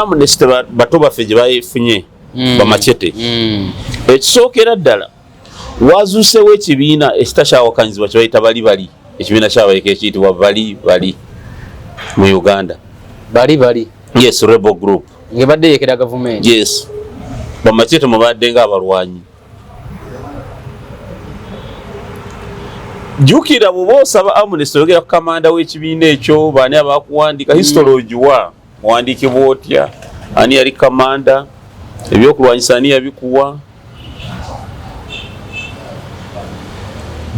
Amnesty bato baffe gye bafunye bamacete. Ekisookera ddala, wazuusewo ekibiina ekitakyawakanyizibwa kye bayita Bali Bali, ekibiina kyabayeka ekiyitibwa Bali Bali mu Uganda. Bali Bali. Yes, rebel group. Ngebadde yekera gavumenti. Yes, bamacete mubadde nga abalwanyi. Jjukira, bw'oba osaba amnesty oyogera ku kamanda w'ekibiina ekyo, baani abakuwandika, history ogiwa, owandiikibwa otya, ani yali kamanda, ebyokulwanyisa ani yabikuwa,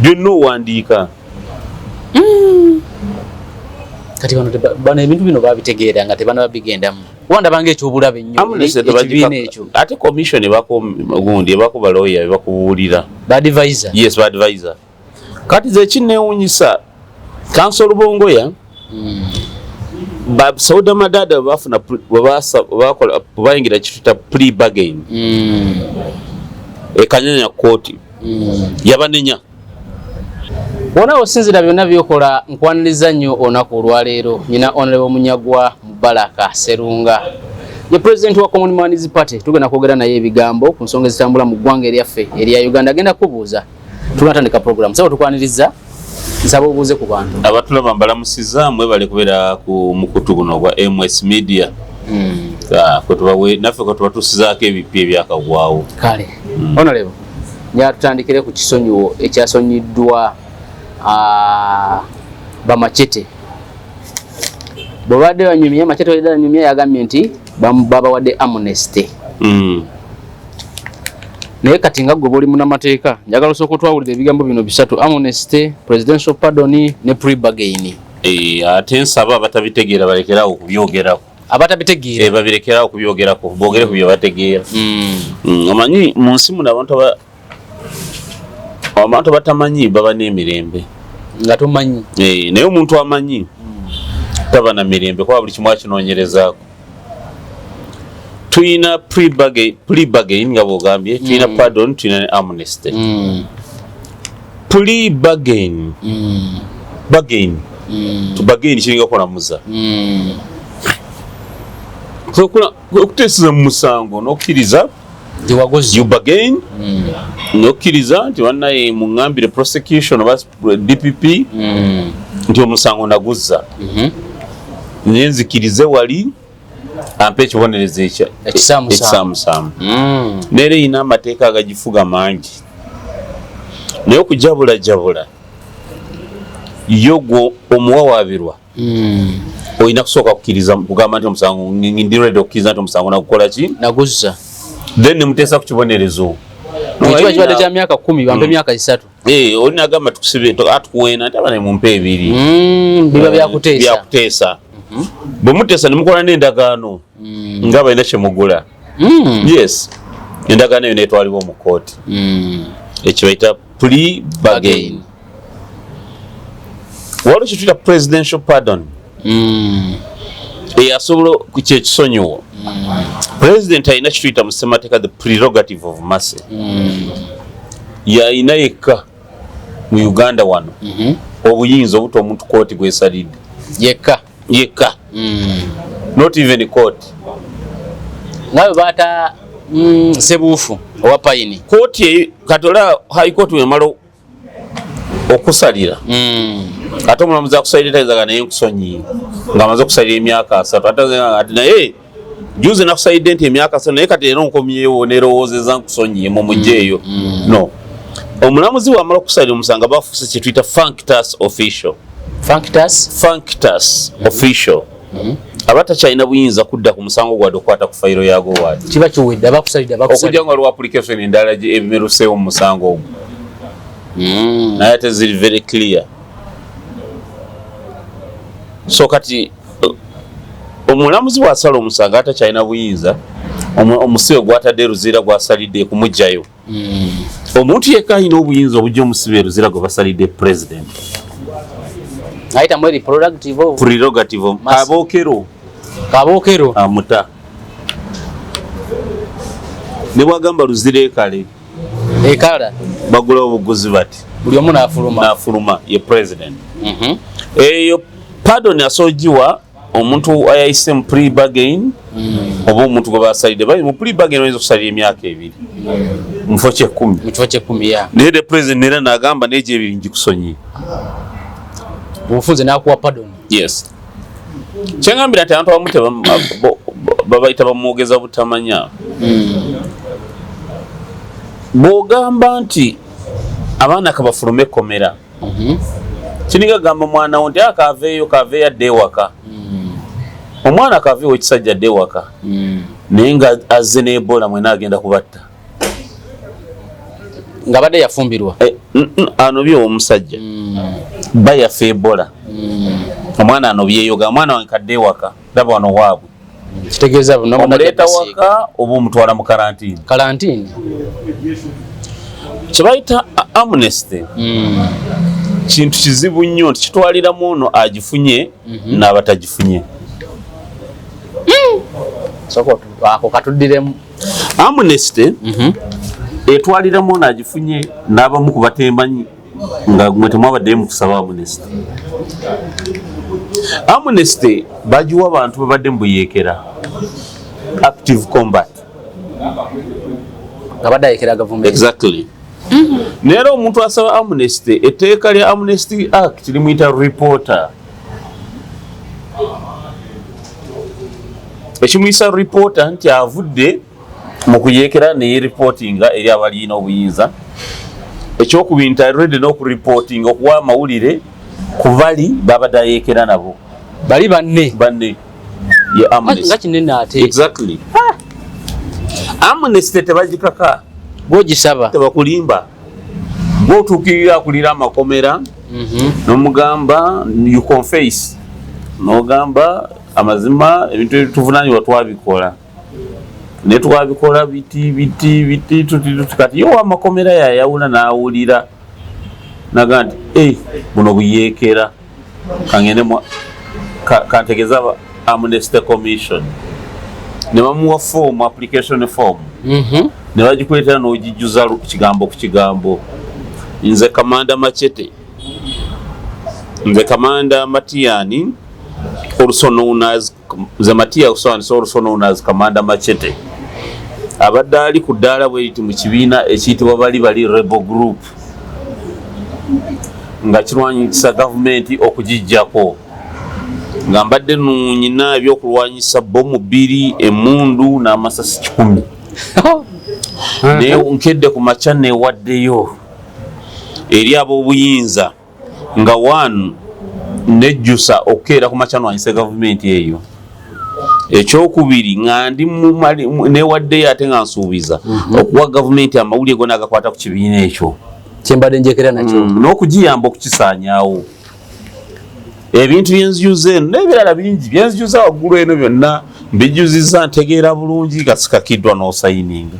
byonna owandiika. Kati bano bano ebintu bino babitegeera nga tebanaba bigendamu, kuba ndabanga ekyobulabe ennyo Amnesty ekibiina ekyo. Ate commission ebako gundi, ebako balawyer bebakubuulira. Ba advisor. Yes, ba advisor. Kati ze kinneewunyisa, Counsel Lubongoya, ba Sauda Madada bwe bafuna bwe bayingira kituyita plea bargain ekanyanya kooti yabanenya. Bwona osinzira byonna byokola, nkwaniriza nnyo olunaku olwaleero. Nyina Honorable Munyagwa Mubaraka Serunga, ye president wa Common Man's Party. Tugenda kwogera naye ebigambo ku nsonga ezitambula mu ggwanga eryaffe erya Uganda. Agenda kubuuza, tunatandika program. Saba tukwaniriza, nsaba obuuze ku bantu. Abatulaba mbalamusiza, mwebale kubeera ku mukutu guno ogwa MS Media. Ah, naffe kwe tubatuusizaako ebipya ebyakagwawo. Kale Honorable, njagala tutandikire ku kisonyiwo ekyasonyiddwa bamacete. Bwe badde banyumye, Machete wadde banyumye, yagambye nti babawadde amnesty. Naye kati nga gwe bwoli munamateeka, njagala osooka otwawulira ebigambo bino bisatu: amnesty, presidential pardon ne plea bargain. Eh, ate nsaba abatabitegeera balekerawo okubyogerako. Abatabitegeera. Eh, babirekerawo okubyogerako, boogere ku bye bategeera. Omanyi mu nsi muno abantu abatamanyi baba n'emirembe. Nga tomanyi. Eh, naye omuntu amanyi taba na mirembe, kuba buli kimu akinoonyerezaako. Tuyina plea bargain nga bwogambye, tuyina pardon, tuyina ne amnesty. Plea bargain, bargain, to bargain kiringa kulamuza. Okuteeseza mu musango n'okkiriza. Tiwaguzi. You bargain n'okkiriza nti bannaye muŋŋambire prosecution oba DPP nti omusango naguzza, naye nzikirize wali ampe ekibonerezo ekya Ekisaamusaamu. Ekisaamusaamu. Neera erina amateeka agagifuga mangi, naye okujabulajabula yo gwo omuwawaabirwa olina kusooka kukkiriza, kugamba nti omusango ndi ready okukkiriza nti omusango nagukola ki? Naguzza. Then nemuteesa ku kibonerezo. Ekiba kibadde kya myaka 10, bampe myaka 3. Eh, oli nagamba tukusibe, atukuweena nti abane mumpe 2. Biba byakuteesa. Byakuteesa. Bwe muteesa ne mukola n'endagaano nga balina kyemugula. Yes, endagaano eyo netwalibwa mu kooti, ekyo bayita plea bargain. Waliwo kyetuyita presidential pardon, eyasobola kyekisonyiwo. President alina kituyita mu ssemateeka the prerogative of mercy. Yalina yekka mu Uganda wano obuyinza obuta omuntu kooti gwesalidde. Yekka. Yekka, not even court. Nga bwe baata Sebuufu owa Payini. Kooti eyo kati olaba High Court wemala okusalira, ate omulamuzi akusalira tayinzaga naye nkusonyiye ng'amaze okusalira emyaka 30, ate ati naye juzi nakusalidde nti emyaka 30, naye kati era nkomyewo nerowoozeza nkusonyiye mumugjeeyo. No, omulamuzi bwamala okusalira omusango bafuuse kyetuyita functus officio. Functus. Functus officio, aba takyalina buyinza kudda ku musango gwadde okukwata ku fayiro yago wadde. Kiba kiwedde, abakusalidde abakusalidde. Okujja nga waliwo application endala ebimeruseewo mu musango ogwo, naye ate ziri very clear. So kati omulamuzi bw'asala omusango atakyalina buyinza, omusibe gwatadde eruzira gwasalidde kumugjayo. Omuntu yekka alina obuyinza obujja omusibe eruzira gwe basalidde, president. Ayitamu eri prerogative of Prerogative of Mercy. Kabookero. Kabookero. Amuta ne bwagamba luzira ekale. Ekala. Bagulawo obuguzi bati. Buli omu n'afuluma. N'afuluma, ye president. Eyo pardon asojiwa. Omuntu ayayise mu plea bargain oba omuntu gwe basalidde bali mu plea bargain, oyinza okusalira emyaka 2 mu kifo kyekumi. Mu kifo kyekumi, ya. Naye the president era nagamba negyo ebiri ngikusonyiye. Obufunze nakuwa pardon. Yes, kyengambira nti abantu abamu babayita bamwogeza butamanya. Bw'ogamba nti abaana kabafulume ekkomera, kininga gamba mwana wo nti akaveeyo, kaveeyo adde ewaka. Omwana kaveewo ekisajja adde ewaka, naye nga azze n'Ebola, mwena agenda kubatta. Nga badde yafumbirwa. Eh, anobye omusajja, bayafa Ebola. Omwana anobyeyoga, omwana wange kadde ewaka, laba wano waabwe. Kitegeeza omuleeta waka oba omutwala mu karantini? Karantini. Kyebayita amnesty kintu kizibu nnyo nti kitwaliramu ono agifunye n'abatagifunye. Sooka ako katuddiremu. Amnesty etwaliramu ono agifunye n'abamu ku batembanyi nga mwe temwabaddeyo mu kusaba amnesty. Amnesty bagiwa abantu babadde mu buyeekera, active combat. Nga badde ayekera gavumenti. Exactly. Naye era omuntu asaba amnesty, etteeka lya Amnesty Act limuyita reporter. Ekimuyisa reporter nti avudde mu kuyeekera neyeripootinga eri abalina obuyinza. Ekyokubiri nti already n'okuripootinga, okuwa amawulire ku bali babadde ayeekera nabo. Bali banne. Banne ye amnesty. Nga kinene ate. Exactly. Amnesty tebagikaka. Gwogisaba. Tebakulimba, gwotuukirira akulira amakomera nomugamba, you confess, nogamba amazima, ebintu ebituvunanyibwa twabikola, naye twabikola biti biti biti tuti tuti. Kati yo wamakomera yayawula n'awulira naga nti, "Eh, buno buyeekera, kangende kantegeze aba Amnesty Commission." Ne bamuwa form, application form, ne bagikuleetera n'ogijjuza kigambo ku kigambo. Nze Kamanda Machete, nze Kamanda Matiyani, also known as nze Matiya also known as Kamanda Machete, abadde ali ku ddaala bwe riti mu kibiina ekiyitibwa bali bali rebel group nga kirwanyisa gavumenti okugijjako, nga mbadde nunyina ebyokulwanyisa bomu 2, emundu n'amasasi 100, naye nkedde ku makya newaddeyo eri ab'obuyinza nga one nejjusa okukeera ku makya nwanyisa gavumenti eyo. Ekyokubiri, nga ndi newaddeyo ate nga nsuubiza okuwa gavumenti amawulire gonna agakwata ku kibiina ekyo kyembadde njekera nakyo, n'okugiyamba okukisaanyaawo. Ebintu byenzijuza eno n'ebirala bingi byenzijuza waggulu eno byonna mbijjuziza, ntegeera bulungi, kasikakiddwa n'osayininga.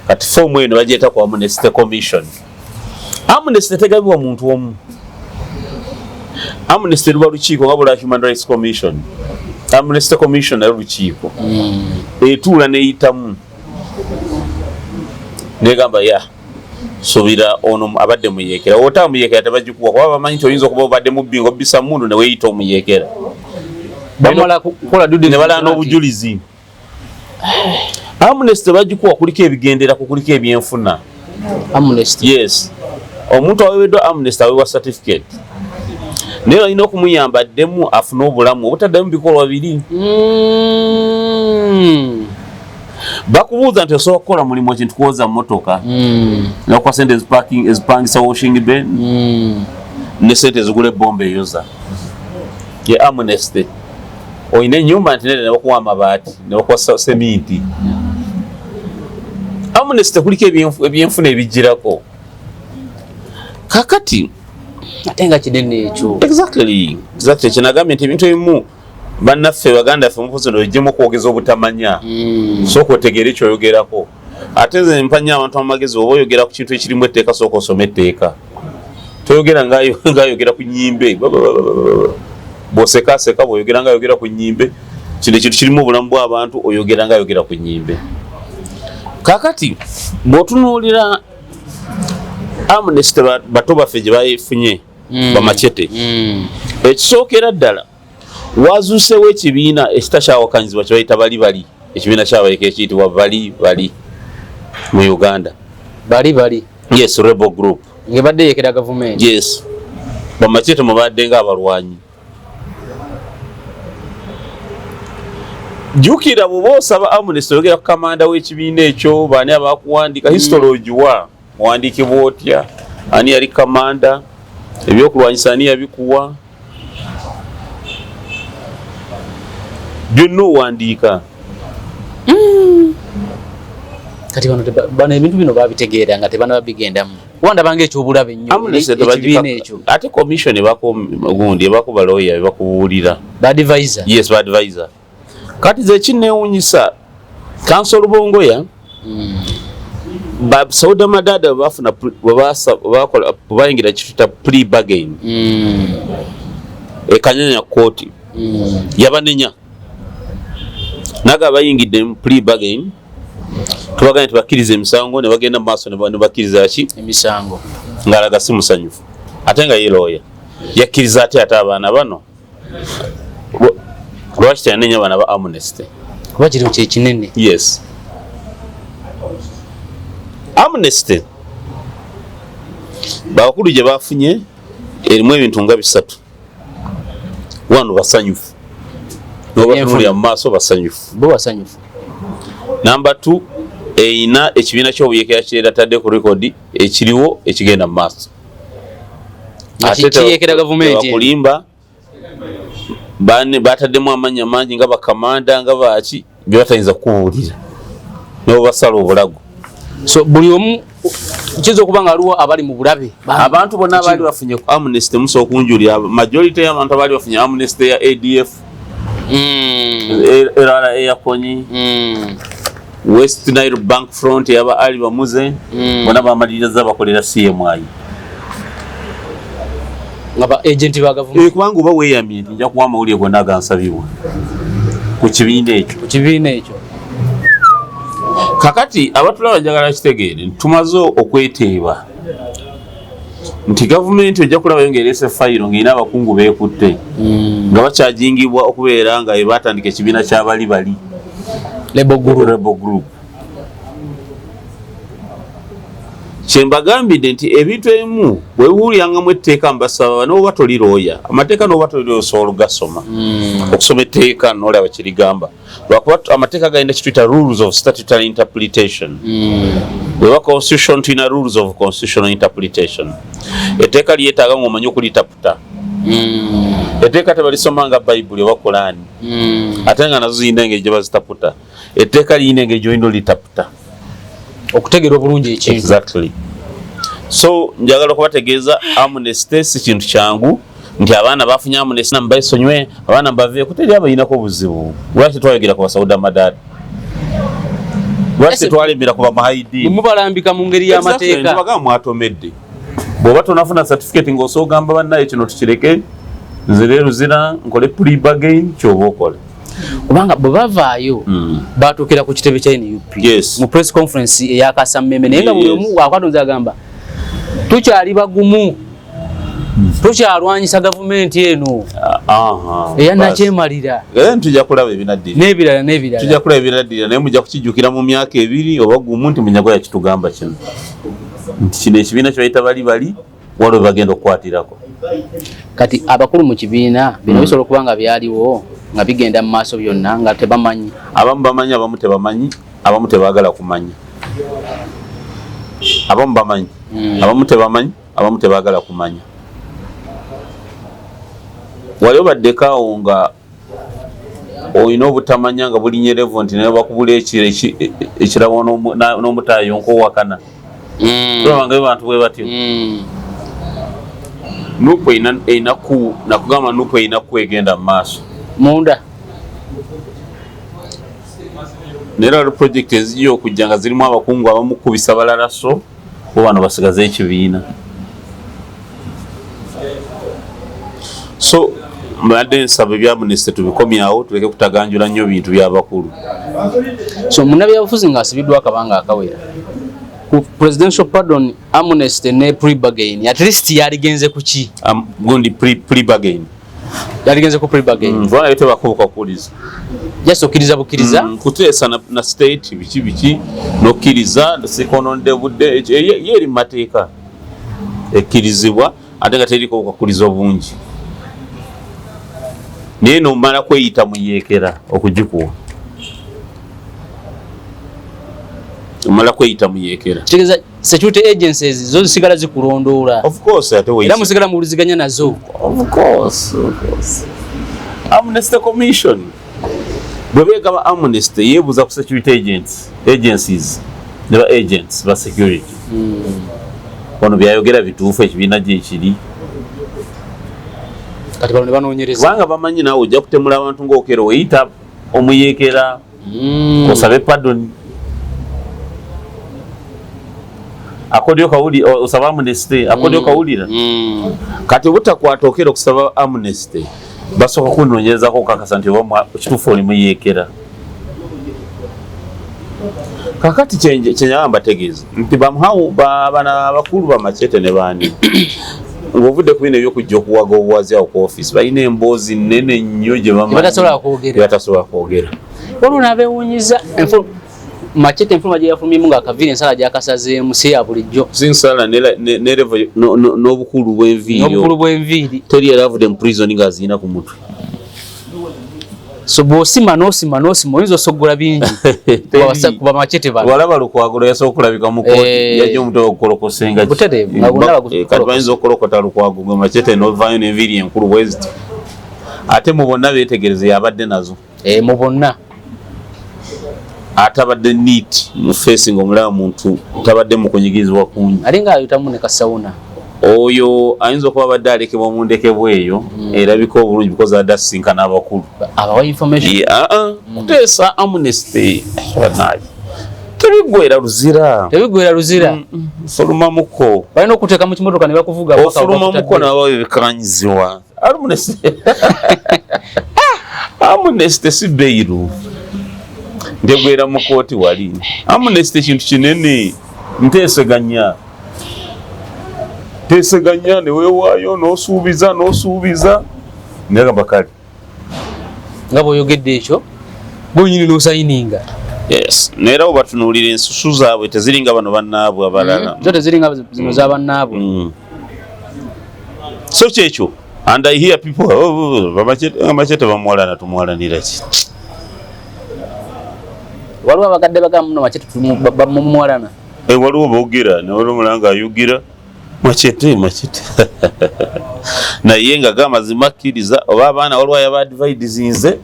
Kati foomu eno bagyeta ku Amnesty Commission. Amnesty tegabibwa muntu omu. Amnesty luba lukiiko nga bula Human Rights Commission. Amnesty Commission nayo lukiiko, etuula neyitamu negamba, ya subira ono abadde muyekera, ota muyekera tebagikuwa, kuba bamanyi nti oyinza okuba obadde mubbi nga obbisa mundu neweyita omuyekera. Bamala kukola dudi. Ne balana n'obujulizi. Amnesty bagikuwa kuliko ebigenderako, kuliko ebyenfuna. Amnesty. Yes, omuntu aweweddwa amnesty aweebwa certificate, naye balina okumuyamba addemu afune obulamu obutaddamu bikolwa biri. Bakubuuza nti osobola kukola mulimu ki? Nti kwoza motoka. Nokuwa sente ezipangisa washing bay ne sente ezigula ebomba eyoza, ye amnesty. Olina enyumba? Nti nene, nebakuwa amabaati, nebakuwa seminti. Amnesty kuliko ebyenfuna ebijirako. Kakati Ate nga kinene ekyo. Exactly. Kyenagambye nti ebintu ebimu bannaffe, baganda ffe, mufuzi no ojjemu okwogeza obutamanya. Sooka otegeere kyoyogerako. Ate nze mpanya abantu amagezi, oba oyogera ku kintu ekirimu etteeka, sooka osome etteeka. Toyogera ngaayogera ku nyimbe. Ba, ba, ba, ba, ba, ba. Bw'osekaaseka, bw'oyogera ngaayogera ku nyimbe, kino ekintu kirimu obulamu bw'abantu, oyogera ngaayogera ku nyimbe. Kakati bw'otunuulira amnesty bato baffe gye bafunye, bamachete, ekisookera ddala Wazuusewo ekibiina ekitakyawakanyizibwa kyebayita Bali Bali, ekibiina kyabaleka ekiyitibwa Bali Bali mu Uganda. Bali Bali. Yes, rebel group. Ngebadde yekera gavumenti. Yes, bamaki temubadde nga abalwanyi. Jjukira, bw'oba osaba amnesty oyogera ku kamanda w'ekibiina ekyo, baani abakuwandika, history ogiwa, owandiikibwa otya, ani yali kamanda, ebyokulwanyisa ani yabikuwa, byonna owandiika. Kati bano bano ebintu bino babitegeera nga tebanaba bigendamu, kuba ndabanga ekyobulabe ennyo Amnesty ekibiina ekyo. Ate commission ebako gundi, ebako balawyer bebakubuulira. Ba advisor. Yes, ba advisor. Kati ze kinneewunyisa, Counsel Lubongoya, ba Sauda Madada bafuna bwe bakola, bwe bayingira kituta plea bargain ekanyanya kooti yabanenya naga bayingidde mu plea bargain, tubagambye tebakkiriza emisango ne bagenda mu maaso ne bakkiriza ki? Emisango. Ng'alaga si musanyufu, ate nga ye lawyer yakkiriza ate abaana bano. Lwaki teyanenya abaana ba amnesty? Kuba kiri kyekinene. Yes, amnesty bakulu gye bafunye erimu ebintu nga bisatu. Wano basanyufu, nobatunulira mu maaso basanyufu. Bo basanyufu. Number two, erina ekibiina ky'obuyekera kyeratadde ku rekodi ekiriwo ekigenda mu maaso. Nga Ate kiyekera gavumenti eno. Tebakulimba, bataddemu amannya mangi nga bakamanda nga baki bye batayinza kukubuulira nobasala obulago. So buli omu kiyinza okuba nga waliwo abali mu bulabe. Abantu bonna abaali bafunye ku amnesty, musobola okunjulira, majority y'abantu abaali bafunye amnesty ya ADF, RRA ya Kony, West Nile Bank Front yaba Ali Bamuze, bonna bamaliriza bakolera CMI. Nga ba agent ba gavumenti. Kubanga oba weeyamye nti nja kuwa amawulire gonna agansabibwa ku kibiina ekyo. Ku kibiina ekyo. Kakati abatulaba, njagala kitegeere nti tumaze okweteeba nti gavumenti ojja kulabayo ng'ereese fayiro ng'erina abakungu beekutte nga bakyajingibwa okubeera nga bebatandika ekibiina kyabali bali. Rebel group. Rebel group. Kyembagambidde nti ebintu ebimu bwebiwulyangamu etteeka, mbasaba noba toli looya, amateeka noba toli looya osobola ogasoma, okusoma etteeka nolaba kirigamba, lwakuba amateeka galina kituyita rules of statutory interpretation. Bweba constitution, tulina rules of constitutional interpretation. Etteeka lyetaaga ngaomanyi okulitaputa. Etteeka tebalisoma nga Bayibuli oba Kulaani, ate nga nazo zirina engeri gye bazitaputa. Etteeka lirina engeri gyolina olitaputa okutegeera obulungi ekintu. Exactly. So njagala okubategeeza, amnesty si kintu kyangu nti abaana bafunye amnesty nambasonywe, abaana mbaveeko. Teri abayinako obuzibu. Lwaki twayogera ku Basauda Madad? Lwaki tetwalemera ku bamuhaidini? Mubalambika mu ngeri y'amateeka. Bagamba mwatomedde. Bw'oba tonafuna certificate ng'osooka ogamba bannaye kino tukireke, nze leero zira nkole plea bargain, kyoba okola. Kubanga bwe bavaayo batuukira ku kitebe kya NUP mu press conference eyakasammeme, naye nga buli omu akwatonze agamba tukyali bagumu, tukyalwanyisa gavumenti eno eyanakyemalira. Era tujja kulaba ebinaddira. N'ebirala n'ebirala. Tujja kulaba ebinaddira, naye mujja kukijjukira mu myaka 2 oba gumu nti Munyagwa yakitugamba kino, nti kino ekibiina kye bayita bali bali waliwo bagenda okukwatirako. Kati abakulu mu kibiina bino bisobola okuba nga byaliwo nga bigenda mu maaso byonna nga tebamanyi? Abamu bamanyi, abamu tebamanyi, abamu tebaagala kumanya. Abamu bamanyi, abamu tebamanyi, abamu tebaagala kumanya. Wali obaddekaawo nga olina obutamanya nga bulinye level nti naye bakubula ekirabo n'omutaayo nkowakana? Tulabanga bantu bwe batyo. NUP erinaku nakugamba, NUP erinaku egenda mu maaso munda. Naye waliwo project ezijja okujja nga zirimu abakungu abamu kubisa balala, so bo bano basigaze ekibiina. So mbadde nsaba ebya amnesty tubikomyawo, tuleke kutaganjula nnyo bintu byabakulu. So munnabyabufuzi ng'asibiddwa akabanga akawera ku presidential pardon, amnesty ne plea bargain, at least yaligenze ku ki? Gundi plea bargain. Yaligenze ku plea bargain. Kubanga yo tebakubuka kuwuliza. Just okkiriza bukkiriza. Kuteesa na state biki biki nokkiriza sikononde budde, ye eri mu mateeka ekkirizibwa, ate nga teriko obukwakkulizo bungi, naye nomala kweyita muyeekera okugikuwa, omala kweyita muyeekera. Kitegeeza security agencies zo zisigala zikulondoola? Of course, ate Era musigala muwuliziganya nazo? Of course, of course. Amnesty Commission bwe beegaba amnesty, yeebuuza ku security agents, agencies ne ba agents ba security. Ono byayogera bituufu? Ekibiina gyekiri? Kati bano ne banoonyereza. Kubanga bamanyi naawe ojja kutemula abantu ng'okera oyita omuyeekera osabe pardon, akodyo kawuli osaba amnesty, akodyo kawulira. Kati obutakwata okera okusaba amnesty, basooka kunoonyerezako okukakasa nti oba kituufu oli muyeekera. Kakati kyenjagala mbategeeza nti bamuhawu bana abakulu bamacete ne baani, ng'ovudde ku bino ebyokujja okuwaga obuwazi awo ku office, balina emboozi nnene nnyo gye bamanyi. Gye batasobola kwogera. Gye batasobola kwogera. Waliwo n'abeewuunyiza Machete enfuluma gye yafulumyemu ng'akaviiri ensala gyakasazeemu si ya bulijjo. Sinsala ne level n'obukulu bw'enviiri. N'obukulu bw'enviiri. Teri yali avudde mu prison ng'azirina ku mutwe. So bw'osima n'osima n'osima, oyinza osoggola bingi Teri. ku bamachete bano. Walaba Lukwago lwe yasobola okulabika mu kooti, yajja omutwe ogukolokosenga. Butereevu, nga gwonna Kati bayinza okukolokota Lukwago, gwe Machete n'ovaayo n'enviiri enkulu bwe ziti, ate mu bonna beetegereze yabadde nazo. Mu bonna. Ate abadde neat mu face, ng'omulaba muntu tabadde mu kunyigirizibwa kungi. Ali nga ayitamu ne kasawuna. Oyo ayinza okuba abadde alekebwa mu ndekebwa eyo erabika obulungi because abadde asisinkana abakulu. Abawa information. Kuteesa amnesty banaye tebiggwera luzira. Tebiggwera luzira. Fulumamuko. Balina okuteeka mu kimotoka ne bakuvuga paka Ofulumamuko. bakutadde. Nabawo ebikanyizibwa. Amnesty si bail ntegwera mu kooti wali. Amnesty kintu kinene, nteeseganya teeseganya neweewaayo n'osuubiza n'osuubiza nagamba kale. Nga bw'oyogedde ekyo gwenyini n'osayininga. Yes, naye era batunuulira ensusu zaabwe, teziringa bano bannaabwe abalala. Zo teziringa zino z'abannaabwe. So kyekyo, and I hear people, oh, oh, oh, Machete bamuwalana, tumuwalanira ki? Waliwo abakadde bagamba muno Machete bamumuwalana. Eh, waliwo boogera newaliwo omulanga ayugira Machete Machete, naye nga gamazima akkiriza oba abaana waliwo yaba advisinze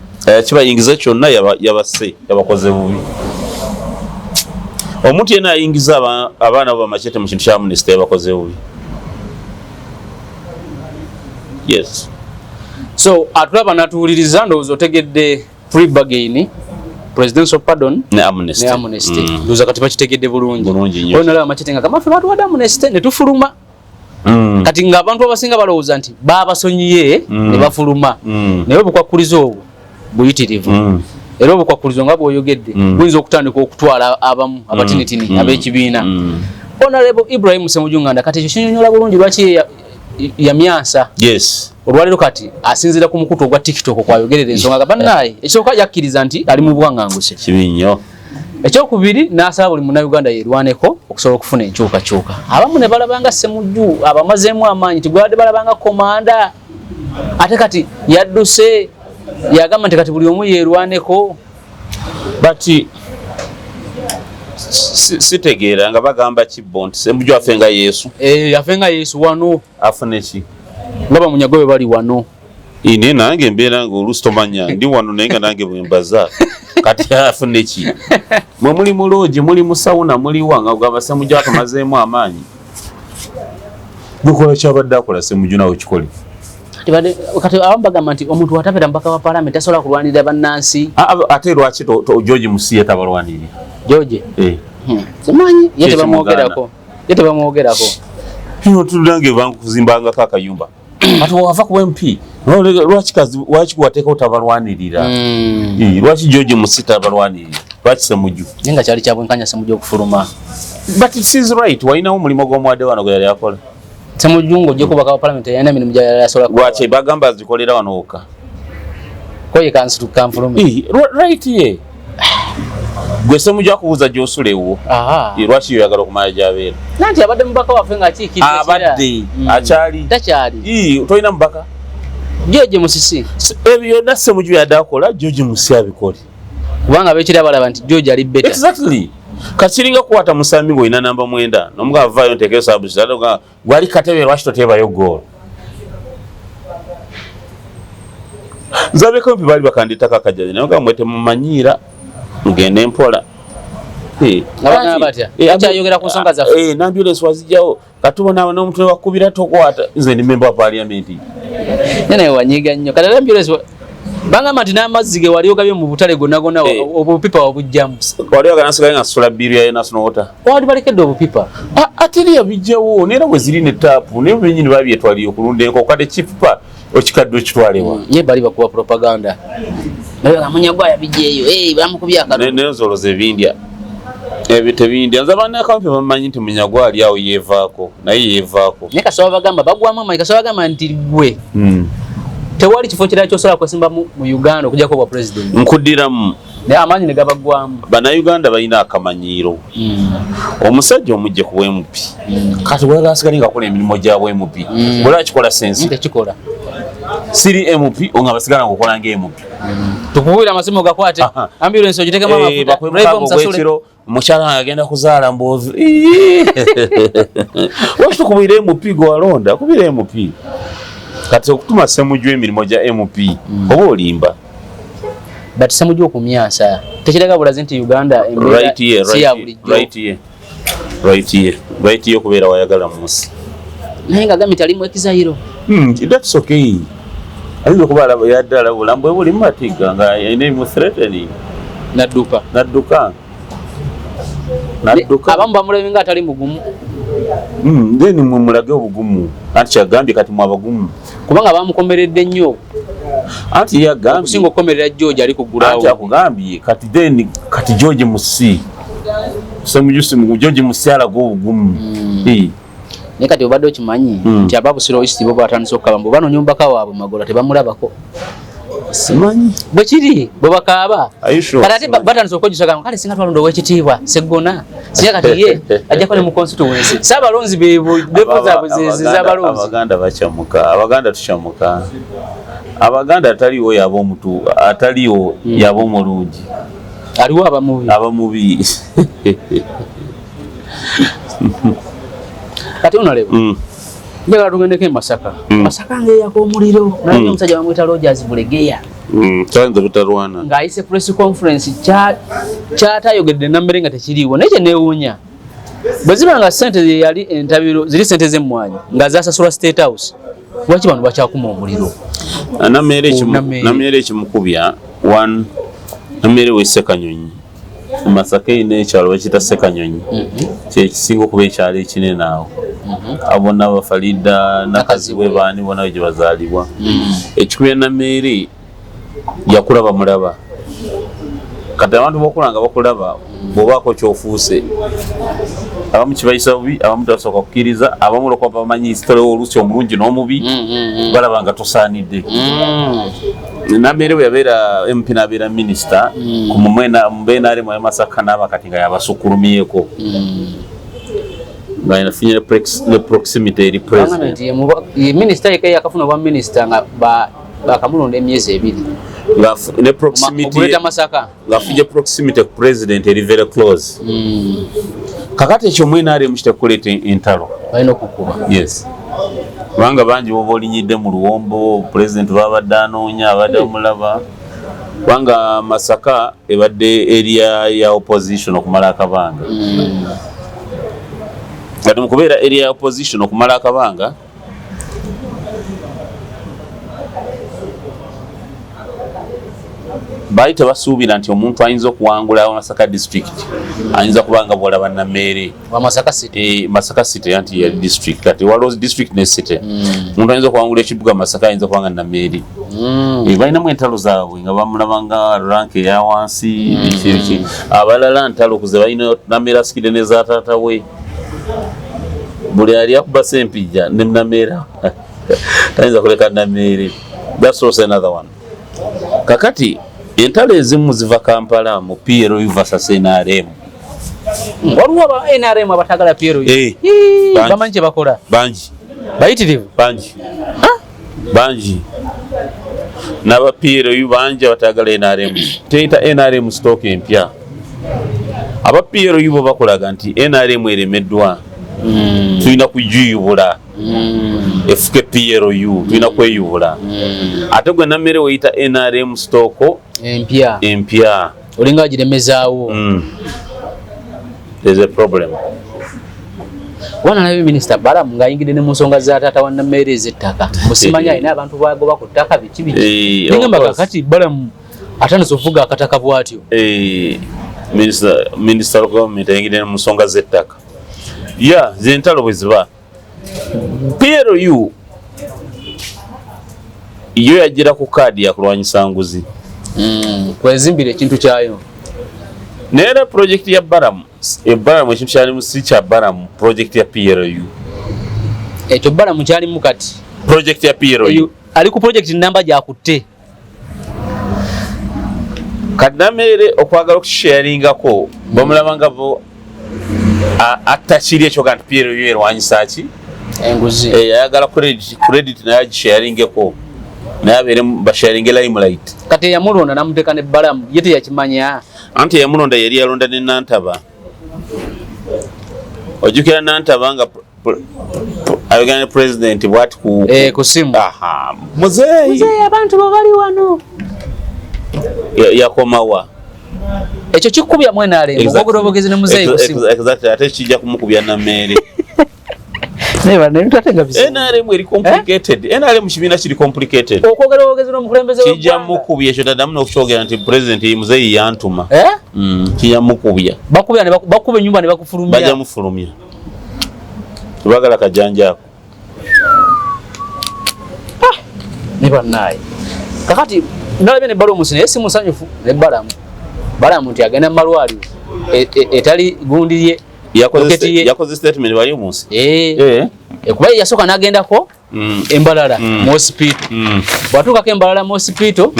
kibayingiza kyonna yabase yabakoze bubi. Omuntu yenna ayingiza abaana bo bamachete mu kintu kya amnesty yabakoze bubi, yes. So atulaba natuwuliriza, ndowooza otegedde plea bargain, presidential pardon ne amnesty. Ne amnesty. Ndowooza kati bakitegedde bulungi. Bulungi nnyo. Olwo nalaba Machete nga gamba ffe batuwadde amnesty ne tufuluma. Kati ng'abantu abasinga balowooza nti babasonyiye ne bafuluma, naye obukwakkulizo obwo buyitirivu. Era obukwakkulizo nga bw'oyogedde buyinza okutandika okutwala abamu abatinitini ab'ekibiina. Honorable Ibrahim Ssemujju Nganda, kati ekyo kinyonyola bulungi lwaki ye yamyansa. Olwaleero kati asinziira ku mukutu ogwa TikTok kwayogerera ensonga nga bannaye ekisooka yakkiriza nti ali mu bwaŋŋanguse. Kibi nnyo. Ekyokubiri, n'asaba buli munnayuganda yerwaneko okusobola okufuna enkyukakyuka. Abamu ne balabanga Ssemujju abamazeemu amaanyi, nti gwabadde balabanga komanda, ate kati yadduse yagamba nti kati buli omu yerwaneko. But sitegeera nga bagamba kibbo nti Ssemujju afe nga Yesu. Eh, afe nga Yesu wano. Afune ki? Nga bamunyago bwe bali wano. Naye nange mbeera nga oluusi tomanya ndi wano, naye nga nange bwembaza kati afune ki? Mwe muli mu lodge, muli mu sauna, muliwa nga ogamba Ssemujju atumazeemu amaanyi. Gukola kyabadde akola Ssemujju, nawe kikole. Kati abamu bagamba nti omuntu watabeera mubaka wa palamenti tasobola kulwanirira bannansi. Ah, ah, ate lwaki George Musiye tabalwanirira? George? Eh. Simanyi ye. Ki Tebamwogerako, ye tebamwogerako. Nange bankuzimbangako akayumba, ati wava ku MP, lwaki wateekawo tabalwanirira? Eh, lwaki George Musi tabalwanirira? Lwaki Semujju? Naye nga kyali kyabwenkanya Semujju okufuluma. But it is right, walinawo omulimu gw'omuwadde wano gwe yali akola. Ssemujju ng'ojja kubaka wa parliament yalina emirimu gy'asobola kukola. Lwaki bagamba azikolera wano wokka? Ko ye kansitu kanfulume. Right ye. Gwe Ssemujju akubuuza gy'osula ewuwo. Lwaki yoyagala okumanya gy'abeera? Nanti abadde mubaka waffe ng'akiikirira. Abadde akyali. Takyali. Tolina mubaka? George Musisi. Ebyo byonna Ssemujju byadde akola George Musisi abikole. Kubanga abekira balaba nti George ali better. Exactly. Kasiringa kukwata musambi ng'olina namba 9 n'omuga avaayo nteekeyo sabusi gwali katebe lwaki toteebayo goolo. Nze abekampi baali bakandiitako akajazi naye nga mwe temumanyiira mugende mpola. Akyayogera ku nsonga zaffe. N'ambulance wazijjawo katubona n'omuntu wakubira tokwata. Nze ndi member wa parliament. Naye wanyiga nnyo. Kati ambulance bangamba nti n'amazzi ge wali ogabye mu butale gonna gonna obupipa wabujjamu. Wali ogana nsigaye nga nsula bbiiru ya National Water. Wali balekedde obupipa. Ate era yabijjawo neera bwe ziri ne taapu naye bennyini babyetwalira okulunda enkoko kati ekipipa okikadde okitwalewa. Ye bali bakuba propaganda. Naye Munyagwa yabijjeeyo, bamukubye akalulu. Naye nzoloza ebindya. Ebyo tebindya. Nze abannakampi bamanyi nti Munyagwa ali awo yeevaako naye yeevaako. Naye kasaba bagamba bagwamu amaanyi kasaba bagamba nti ggwe. Tewali kifo kirala ky'osobola kwesimba mu Uganda okuggyako obwa president. Nkuddiramu. Naye amaanyi ne gabaggwamu. Bannayuganda balina akamanyiiro. Omusajja omujje ku MP. Kati bw'oyagala asigale ng'akola emirimu gya MP. Bw'olaba kikola sense. Tekikola. Siri MP nga basigala ng'okola nga MP. Tukubira amasimu gakwate. Ambulance ogitekemu amafuta. Driver omusasule. Mukyala agenda kuzaala mboozi. Lwaki tukubira MP gwe walonda? Kubira MP. Kati okutuma Ssemujju emirimu gya MP oba olimba. But Ssemujju okumyansa tekiraga bulazi nti Uganda embeera si ya bulijjo. Right ye okubeera wayagala mu nsi. Naye nga gambye tali mu exile. That's okay. Ayinza okuba alaba yadde alaba obulamu bwe buli mu matiga nga alina ebimu threatening. Nadduka. Nadduka. Abamu bamulabye nga atali mugumu. Then mwe mulage obugumu. Anti kyagambye kati mwe abagumu. Kubanga bamukomeredde nnyo. Anti yagambye. Okusinga okukomerera George ali ku ground. Anti akugambye kati then kati George Musisi. Ssemujju George Musisi alaga obugumu. Naye kati obadde okimanyi nti aba Busiro East bo batandise okukaba mbu banoonya omubaka waabwe Magola tebamulabako. Simanyi. Bwe kiri bwe bakaaba. Kati ate batandise okwejjusa gamba kale singa twalonda ow'ekitiibwa Sseggona singa kati ye ajja kuba ne mu constituency. Si abalonzi beebo level zaabwe z'abalonzi. Abaganda bakyamuka, Abaganda tukyamuka. Abaganda ataliwo yaba omutu, ataliwo yaba omulungi. Aliwo abamubi. Abamubi. Kati Honorable. Njagala tugendeko e Masaka. Masaka ng'eyaka omuliro. Naye omusajja bamuyita Rogers Bulegeya. Kyanza butalwana. Ng'ayise press conference kyatayogedde Nammere nga tekiriiwo. Naye kye neewuunya. Bwe ziba nga ssente yali entabiro ziri ssente z'emmwanyi nga zasasulwa State House. Lwaki bano bakyakuma omuliro? Nammere ekimukubya one Nammere w'e Ssekanyonyi. Masaka erina ekyalo bakiyita Ssekanyonyi. Kye kisinga okuba ekyalo ekinene awo. Abo bonna ba Farida, Nakazibwe baani bonna gye bazaalibwa. Ekikubya Nammere yakulaba mulaba. Kati abantu b'okulaba nga bakulaba bw'obaako ky'ofuuse. Abamu kibayisa bubi, abamu tebasooka kukkiriza, abamu olw'okuba bamanyi sitole oluusi omulungi n'omubi, balaba nga tosaanidde. Nammere bwe yabeera MP n'abeera minisita, ku mu BNRM ya Masaka n'aba kati nga yabasukkulumyeko. Nga yafunye ne proximity eri president. Ye minisita yekka yakafuna obwa minisita nga bakamulonda emyezi ebiri. Ne proximity Greater Masaka. Ng'afunye proximity ku president eri very close. Kakati ekyo mu NRM kitekuleeta entalo. Balina okukuba. Yes. Kubanga bangi b'oba olinyidde mu luwombo, president babadde anoonya, abadde amulaba. Kubanga Masaka ebadde area ya opposition okumala akabanga. Kati mu kubeera area ya opposition okumala akabanga, baali tebasuubira nti omuntu ayinza okuwangula Masaka district ayinza kuba nga bw'olaba Nammere. Wa Masaka City. Masaka City anti yali district, kati waliwo district ne city. Omuntu ayinza okuwangula ekibuga Masaka ayinza kuba nga Nammere. Balinamu entalo zaabwe nga bamulaba nga rank eya wansi, biki biki. Abalala ntalo kuze balina Nammere asikidde ne za taata we. Buli ali akuba Sempijja ne Nameere tayinza kuleka Nameere. That's also another one. Kakati entalo ezimu ziva Kampala mu PLU versus NRM. Waliwo aba NRM abatagala PLU. Eh, Ii, bangi. bamanyi kye bakola. Bangi. Bayitirivu. Bangi, bangi n'aba PLU bangi abatagala NRM. Teyita NRM stock empya. Aba PLU bo bakolaga nti NRM eremeddwa, tulina kugiyubula efuke PLU, tulina kweyubula. Ate gwe Nammere weyita NRM stock empya. Empya. Olinga agiremezaawo. There's a problem. Wana nalabye Minisita Balamu ng'ayingidde ne mu nsonga za taata wa Nammeere ez'ettaka, musimanyi alina abantu bagoba ku ttaka, biki biki. Nengamba Of course. kakati Balamu atandise okuvuga akataka bw'atyo. Minister wa government ayingidde mu nsonga z'ettaka. Ya zentalo bwe ziba, PLU yo yagira ku kaadi yakulwanyisa nguzi. Kwezimbira ekintu kyayo. Naye era project ya Balamu, Balamu ekintu kyalimu si kya Balamu, project ya PLU. Ekyo Balamu kyalimu kati. Project ya PLU. Eyo, ali ku project namba gyakutte. Kati Nameere okwagala okusharingako bamulaba nga bo atta kiri ekyo ga nti PLU erwanyisa ki? Enguzi. Ayagala credit naye agisharingeko, naye abeere basharinge limelight. Kati eyamulonda namuteeka ne Balamu ye teyakimanya. Anti eyamulonda yali yalonda ne Nantaba. Ojjukira Nantaba nga ayogera ne president bwati ku Ku simu. Aha, muzeeyi. Muzeeyi, abantu bo bali wano. Yakomawa. Ekyo kikubya mu NRM okwogera obwogezi ne muzeeyi ku simu. Exactly, ate kijja kumukubya Nammeere. Naye bano ebintu ate nga bizibu. NRM eri complicated. NRM kibiina kiri complicated. Okwogera obwogezi n'omukulembeze Kijja w'eggwanga. mukubya ekyo, taddamu n'okukyogera nti president muzeeyi yantuma. Eh? Kijja mukubya. Bakubya ne bakuba ennyumba ne bakufulumya. Bajja mufulumya, tebagala kajanja ako. Ne bannaaye kakati nalabye ne Balamu naye si musanyufu ne Balamu. Balamu nti agenda mu malwaliro etali gundi ye. Yakoze Rocket ye. Yakoze statement bali omunsi. Eh, kuba ye yasooka n'agendako embalala mu hospital. Bw'atuukako embalala mu hospital,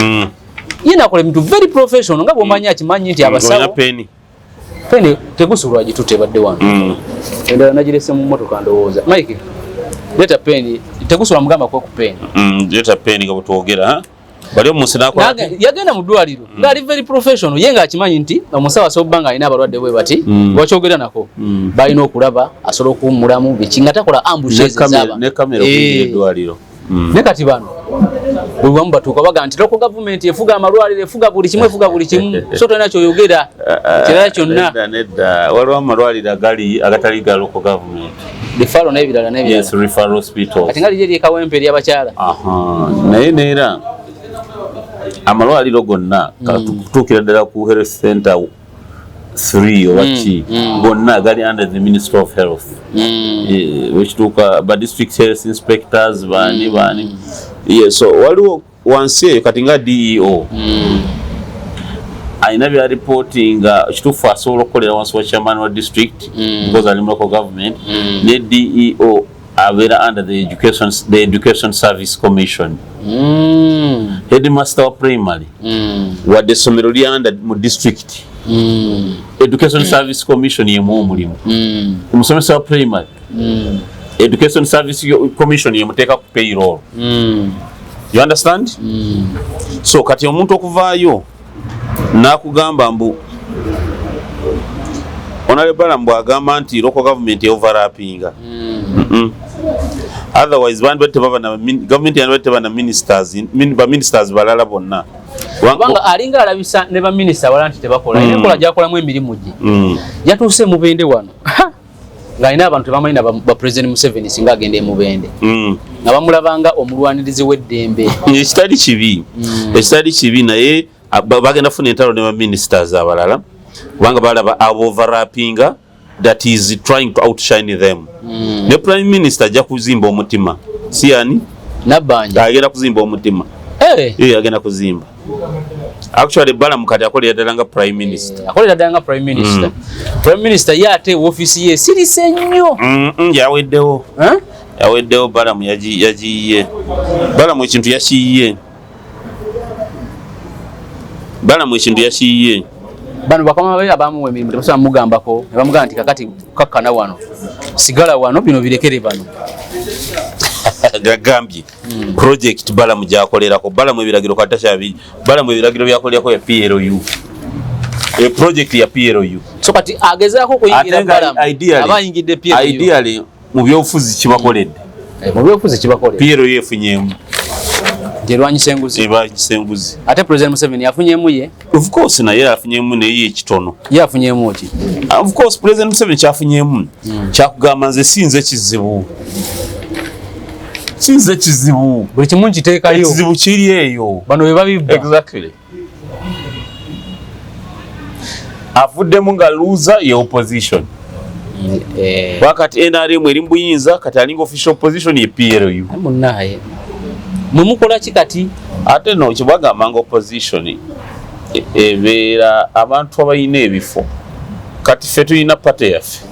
ye nakola ebintu very professional nga bw'omanyi, akimanyi nti Olina abasawo peni. Peni tegusulwa, gitutte, ebadde wano. Endala nagirese mu mmotoka ndowooza. Mike, leeta peni. Tegusulwa, mugamba kwe ku peni. Leeta peni nga bwetwogera, ha? Bali omunsi nakola. Yagenda mu ddwaliro ng'ali very professional, ye ng'akimanyi nti omusawo asobola okuba ng'alina abalwadde bwe bati, lwakyogera nako balina okulaba asobola okuwummulamu biki nga takola ambushes ez'abantu. Ne kamera okuyingira eddwaliro. Ne kati bano buli wamu batuuka baga nti local government efuga amalwaliro, efuga buli kimu, efuga buli kimu, so tolina kyoyogera kirala kyonna. Nedda, nedda, waliwo amalwaliro agali agatali ga local government. Referral n'ebirala n'ebirala. Yes, referral hospitals. Kati nga liri ery'e Kawempe ery'abakyala. Aha, naye neera amalwaliro gonna kutuukira ddala ku health center 3 oba ki, gonna gali under the Ministry of Health. Wekituuka ba district health inspectors baani baani. Yeah, so waliwo wansi eyo kati nga DEO alina bya reportinga. Kituufu asobola okukolera wansi wa chairman wa district because ali mu local government, ne DEO abeera under the Education Service Commission. Headmaster wa primary, wadde essomero li under mu district, Education Service Commission yemuwa omulimu. Omusomesa wa primary, Education Service Commission yemuteeka ku payroll. You understand? So kati omuntu okuvaayo n'akugamba mbu Honorable Balaam bw'agamba nti local government overlappinga. Otherwise bandibadde tebaba na government yandibadde teba na ministers, ba ministers balala bonna. Kubanga alinga alabisa ne baminisita abalala nti tebakola. Enkola gyakolamu emirimu gye, yatuuse Mubende wano ng'alina abantu tebamanyi na ba President Museveni singa agenda e Mubende nga bamulabanga omulwanirizi w'eddembe. Ekitali kibi, ekitali kibi, naye bagenda kufuna entalo ne baministers abalala kubanga balaba abo overlappinga, that is trying to outshine them. Ne prime minister ajja kuzimba omutima, si yani? Nabbanja. Agenda kuzimba omutima. Eh, Eh, agenda kuzimba. Actually Balamu kati akolera ddala nga prime minister. Akolera ddala nga prime minister. Prime minister ye ate woofiisi ye esirise nnyo. Yaweddewo. Eh? Yaweddewo. Balamu yagiyiye. Balamu ekintu yakiyiye. Balamu ekintu yakiyiye. Bano bakama be abamuwa emirimu tebasobola mugambako ne bamugamba nti kakati kakkana wano, sigala wano, bino birekere bano. Gagambye project Balamu gyakolerako. Balamu ebiragiro katashabi. Balamu ebiragiro byakolerako ya PLU, e project ya PLU. So kati agezaako okuyingira Ate nga Balamu aba ayingidde PLU. Ideally mu byobufuzi kibakoledde. Mu byobufuzi kibakoledde. PLU efunyemu. Nti erwanyisa enguzi. Erwanyisa enguzi. Ate President Museveni afunyemu ye. Of course naye afunyemu, naye ekitono. Ye afunyemu ki? Of course President Museveni kyafunyemu kyakugamba nze sinze kizibu, sinze kizibu. Buli kimu nkiteekayo. Ekizibu kiri eyo. Bano be babibba. Exactly. Avuddemu nga loser ye opposition. Wakati NRM eri mu buyinza, kati alinga official opposition ye PLU. Munnaye mwe mukola ki kati? Ate no kyebagamba nga opposition ebeera abantu abalina ebifo. Kati ffe tulina party yaffe.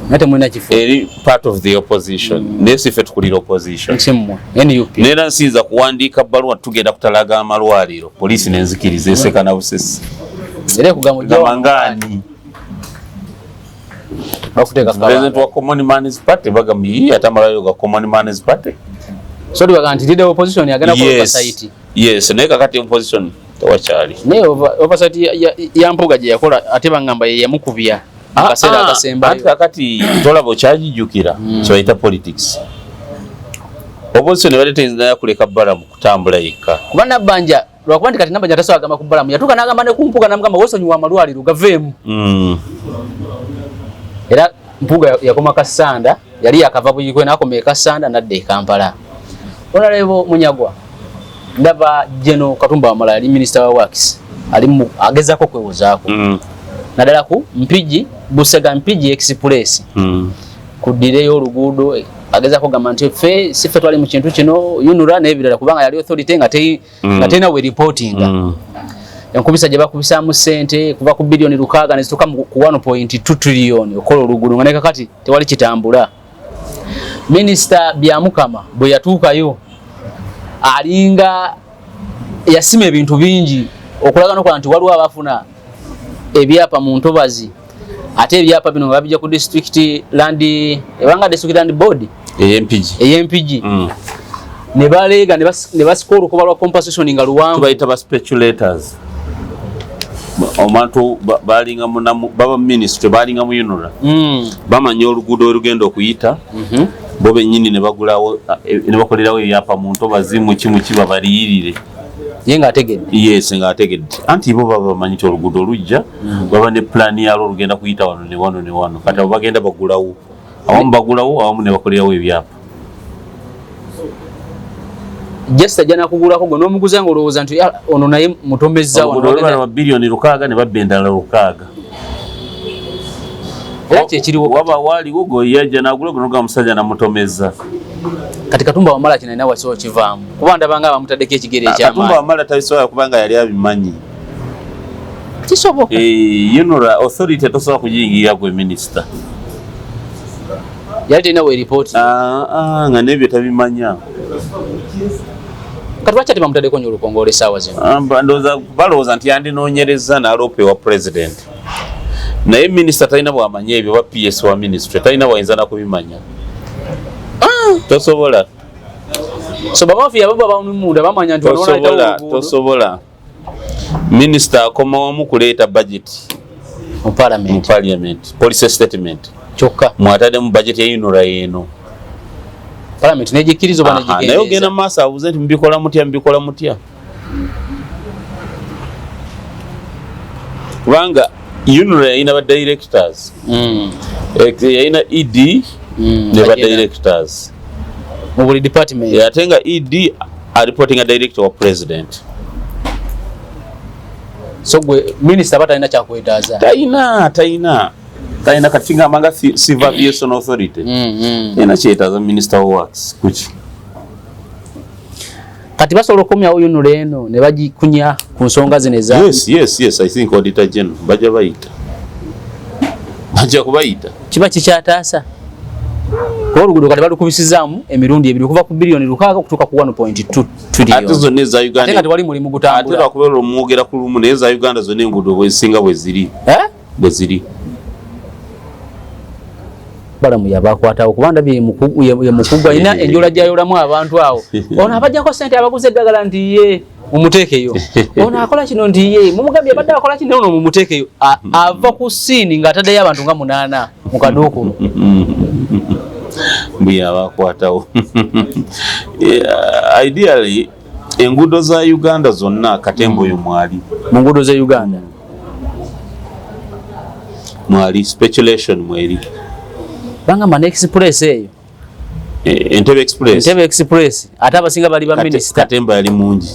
Naye temulina kifo. Eri part of the opposition, naye si ffe tukulira opposition. Nsimmwe NUP. Neera nsinza kuwandiika bbaluwa tugenda kutalaga amalwaliro, poliisi nenzikiriza eseka na busesi. Era ekugamba ojja Gamba ngaani? Bakuteeka President wa Common Man's Party bagamba ye ate amalwaliro ga Common Man's Party. So tubaga nti leader opposition agenda kukola oversight. Yes, naye kakati opposition tewakyali. Naye oversight ya Mpuuga gye yakola ate bangamba ye yamukubya mu kaseera akasembayo. Anti kakati tolaba okyagijjukira kyebayita politics. Opposition ebadde teyinza naye kuleka Balamu kutambula yekka. Kuba Nabbanja, lwakuba nti kati Nabbanja tasobola agamba ku Balamu, yatuuka n'agamba ne ku Mpuuga n'amugamba weesonyiwa amalwaliro gaveemu. Era Mpuuga yakoma Kassanda, yali yakava Buikwe n'akoma e Kassanda n'adda e Kampala. Honorable Munyagwa, ndaba General Katumba Wamala yali minisita wa works, ali mu agezaako kwewozaako. Naddala ku Mpigi, Busega Mpigi Express. Ku ddireyo oluguudo agezaako kugamba nti ffe si ffe twali mu kintu kino, UNRA n'ebirala, kubanga yali authority nga nga terina we reportinga. Enkubisa gye bakubisaamu ssente kuva ku biliyoni 6 ne zituuka ku 1.2 trillion okukola oluguudo, nga ne kakati tewali kitambula. Minisita Byamukama bwe yatuukayo alinga yasima ebintu bingi okulaga nokola nti waliwo abafuna ebyapa mu ntobazi, ate ebyapa bino nga babijja ku district land, ebanga district land board Ey'Empigi. Ey'Empigi. Ne baleega ne basika olukoba lwa compensation nga luwanvu. Tubayita ba speculators. Omuntu balinga baba ministry, balinga mu UNRA. Bamanya oluguudo olugenda okuyita, bo bennyini ne bagulawo, ne bakolerawo ebyapa mu ntobazi muki babaliyirire. Ye ng'ategedde. Yes, ng'ategedde. Anti bo baba bamanyi nti oluguudo olujja, baba ne pulaani yalwo, olugenda kuyita wano ne wano ne wano. Kati abo bagenda bagulawo, awamu bagulawo, awamu ne bakolerawo ebyapa. Just ajja nakugulako gwe n'omuguza ng'olowooza nti, "Ah, ono naye mutomezza wano." Oluguudo olubala lwa biliyoni 6 ne babba endala 6. Era kyekiriwo. Waba waaliwo gwe yajja n'agula guno ga musajja namutomeza. Kati Katumba Wamala kino alina wasobola kivaamu, kuba ndaba nga bamutaddeko ekigere Katumba ekyamaanyi. Wamala tabisobola kubanga yali abimanyi. Kisoboka. UNRA authority tosobola kugiyingirira gwe minisita. Yali terina we ripooti. Ah, ah, nga n'ebyo tabimanya. Kati lwaki ate bamutaddeko nnyo olukongolo essaawa zino? Ah, ndowooza balowooza nti yandinoonyereza n'aloopa ewa president, naye minisita talina bwamanya ebyo, oba PS wa ministry talina bwayinza nakubimanya. Tosobola. So bamafiya baba bamunda bamanya nti wano Tosobola. wanaayitawo oluguudo. Tosobola. Minisita akoma wamu kuleeta budget mu mu parliament. Parliament, policy statement. Kyokka. Mwataddemu budget ya UNRA eno. Parliament negikkiriza oba Aha, naye ogenda negikendeeza. mu maaso abuuze nti mubikola mutya, mubikola mutya, kubanga UNRA yalina ba directors. Yalina ED ne ba Agenda. directors mu buli department. Ate nga ED areportinga director wa president. So gwe minisita aba talina kyakwetaaza. Talina, talina, talina. Kati ngamba nga Civil Aviation Authority talina kyetaaza minister wa works kuki. Kati basobola okukomyawo UNRA eno ne bagikunya ku nsonga zino eza Yes, I think Auditor General bajja bayita, bajja kubayita. Kiba kikyataasa, kuba oluguudo kati balukubisizaamu emirundi ebiri, okuva ku biliyoni 6 okutuuka ku 1.2 trillion. Ate zonna eza Ate Uganda nga tewali mulimu ate gutambula. lwakubeera omwogera ku lumu, naye eza Uganda zonna enguudo bwezisinga bwe ziri. Eh? Bwe ziri. Balamu yabakwatawo, kuba ndabye ye mukugu, alina enjola gyayolamu abantu awo. Ono abajjako sente, abaguza eddagala nti ye mumuteekeyo, ono akola kino nti ye mumugambye abadde akola kino, ono mumuteekeyo. Ava ku scene ng'ataddeyo abantu nga munaana mu kaduukulu. Bwe abakwatawo. Yeah, ideally enguudo za Uganda zonna katemba oyo mwali. Mu nguudo ze Uganda? Mwali speculation, mweri. Bangamba ne express eyo. Entebbe Express. Entebbe Express, ate abasinga bali ba minisita. Katemba yali mungi.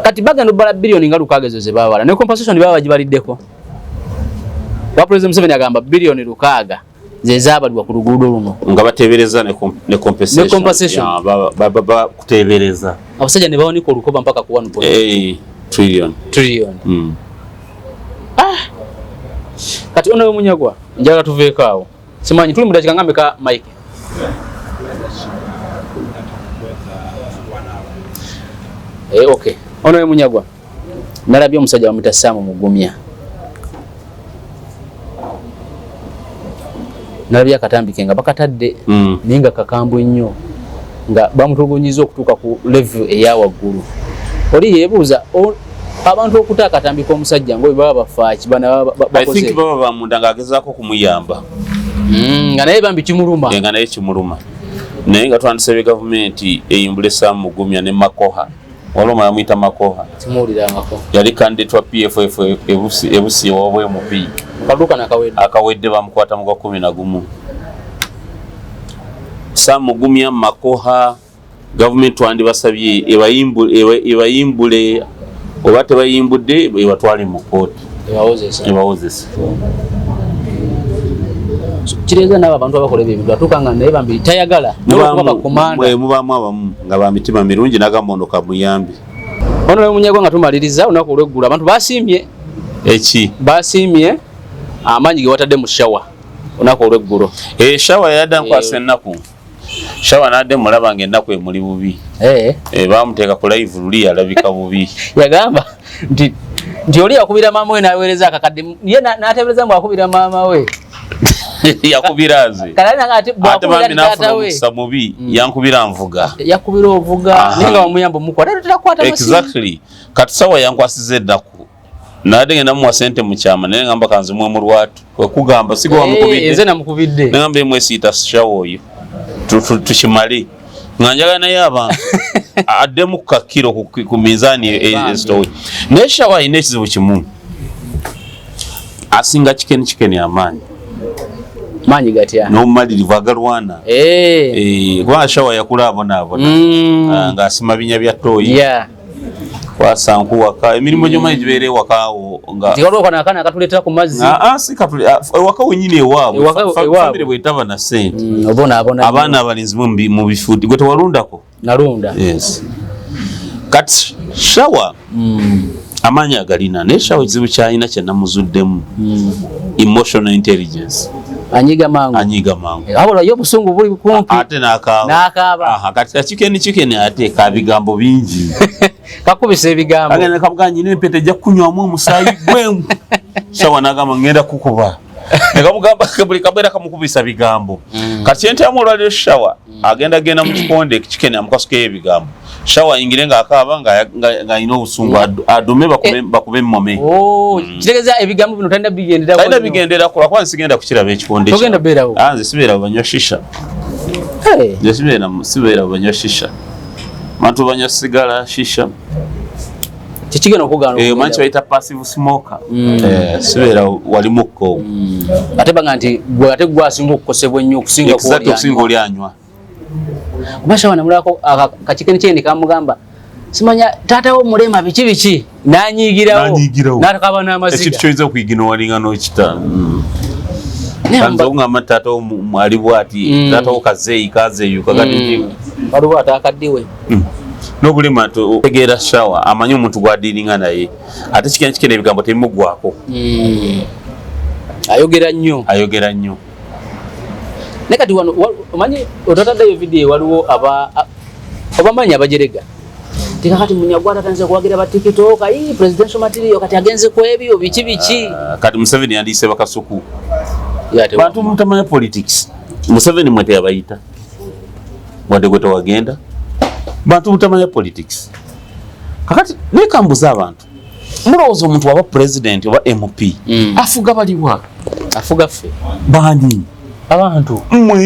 Kati bagenda obbala biliyoni nga 6 ezo ze babala, ne compensation baba bagibaliddeko. Wa President Museveni agamba biliyoni 6 ze zaabalibwa ku luguudo luno. Nga batebereza ne compensation. Ne compensation. Yeah, kutebereza. Abasajja ne bawanika olukoba mpaka ku 1 Trillion. Trillion. Kati ono Munyagwa, njagala tuveeko awo. Simanyi tuli mu dakiika nga meka, Mike? Okay, ono Munyagwa, nalabye omusajja bamuyita Sam Mugumya. Nalabye akatambike nga bakatadde, naye nga kakambwe nnyo, nga bamutulugunyiza okutuuka ku level eya waggulu. Oli yeebuuza, abantu okuta akatambi k'omusajja ngaoyo baba bafaaki? Bana I bakoze think baba bamunda ng'agezaako kumuyamba. Nga naye bambi kimuluma. Nga naye kimuluma, naye nga twandisabye gavumenti eyimbule Sam Mugumya ne Makoha. Waliwo omulala muyita Makoha. Kimuwulirangako. Yali candidate wa PFF ebusi owabwa MP. Kaduka nakawedde. Akawedde bamukwata mu gwa 11. Sam Mugumya, Makoha, gavumenti twandibasabye ebayimbule, oba tebayimbudde ebatwale mu kooti. Ebawozesa. Ebawozesa. Kireeza naabo abantu abakola ebyo ebintu atuuka nga naye bambi tayagala nolwokuba bakomanda. Mubaamu abamu nga ba mitima mirungi, nagamba ono kamuyambi. Ono ne Munyagwa, nga tumaliriza, olunaku olweggulo abantu basiimye. Eki? Basiimye amaanyi ge watadde mu shower olunaku olweggulo. Shower yadda nkwasa ennaku. Shower nadde mulaba nga ennaku emuli bubi. Bamuteeka ku live luli, yalabika bubi. Yagamba nti oli yakubira maama we n'aweereza akakadde, ye n'ateebereza mbu akubira maama we. Yakubira nze. Kale nanga ate ate bw'akubira bambi taata nafuna we. omukisa mubi, yankubira nvuga. Yakubira ovuga. Naye nga wamuyamba omukwata, era terakwata masimu. Exactly. Kati sawa yankwasiza ennaku, nadde ngenda muwa sente mu kyama, naye ngamba kanzimwe mu lwatu, kwekugamba sigo wamukubidde. Nze namukubidde. Nagamba emwesiita shower oyo tukimale, nga njagala naye abantu addemu ku kakiro ku minzaani Bambi. Ezitowe. Naye shower alina ekizibu kimu, asinga kikeni kikeni amaanyi. Maanyi gatya? N'omumalirivu agalwana. Kubanga shower yakula abonaabona. Ah, ng'asima binya bya ttooyi, kwasanku waka, emirimu gyommanyi gibeera ewakaawo nga Nti waliwo kano akaana akatuleetera ku mazzi. Ah, ah, si katuli, ah, ewaka wenyini ewaabwe. Ewaka ewaabwe. Family bwetaba na sente, Obonaabona. Abaana abalinzi mu bifuudi. Gwe tewalundako? Nalunda. Yes. Kati shower amaanyi agalina, naye shower ekizibu kyalina kyenamuzuddemu, emotional intelligence. Anyiga mangu. Anyiga mangu. Wabula ye obusungu buli kumpi. Ate n'akaaba. N'akaaba. Aha, kati kakikeni kikeni ate ka bigambo bingi. Kakubisa ebigambo. Agenda kabuga, nyina empeta ejja kukunywamu omusaayi gwe. Shower n'agamba ngenda kukuba, nekamugamba buli kabeera kamukubisa bigambo. Kati kyentyamu olwaliro, shower agenda genda mu kikonde, kikeni amukasukeyo ebigambo, shower ayingire ng'akaaba, ng'alina obusungu, adume bakube emmome. Oh, kitegeeza ebigambo bino talina bigenderako Talina nnyo. bigenderako, lwakuba nze sigenda kukiraba ekikonde. Togenda beerawo? Ah, nze sibeera banywa shisha. Nze sibeera banywa shisha, bantu banywa sigala, shisha. Kikigenda okugaana Manyi okugendawo. kibayita passive smoker. Sibeera wali mukko. Ate banga nti gwe ate gwe asinga okukosebwa ennyo okusinga ku Exactly, oli okusinga anywa. oli anywa. Kuba shower namulako kakikeni kyeni kamugamba simanya taata wo mulema biki biki, n'anyiigirawo. N'anyiigirawo. N'akaba n'amaziga. Ekintu kyoyinza okuyiginowalinga n'okita. Naye Kanza okugamba nti taata wo ali bwati, taata wo kazeeyi kazeeyuka kati. Waliwo atakaddiwe. N'obulema nti otegeera shawa amanyi omuntu gwadiiringa naye, ate kigenda kigenda, ebigambo tebimugwako. Ayogera nnyo. Ayogera nnyo. Naye kati wano omanyi otataddeyo vidiyo, waliwo obamanyi abajerega tikakati Munyagwa atandise kuwagira ba TikTok, ayi presidential material, kati agenze ku ebyo biki biki. Ah, kati Museveni yandiise bakasuku. Ye ate Bantu mutamanya politics. Museveni mwe teyabayita, wadde gwe tewagenda. Bantu mutamanya politics. Kakati nekambuza abantu, mulowooza omuntu waba president oba MP afuga baliwa? Afuga ffe. Bani? Abantu. Mmwe.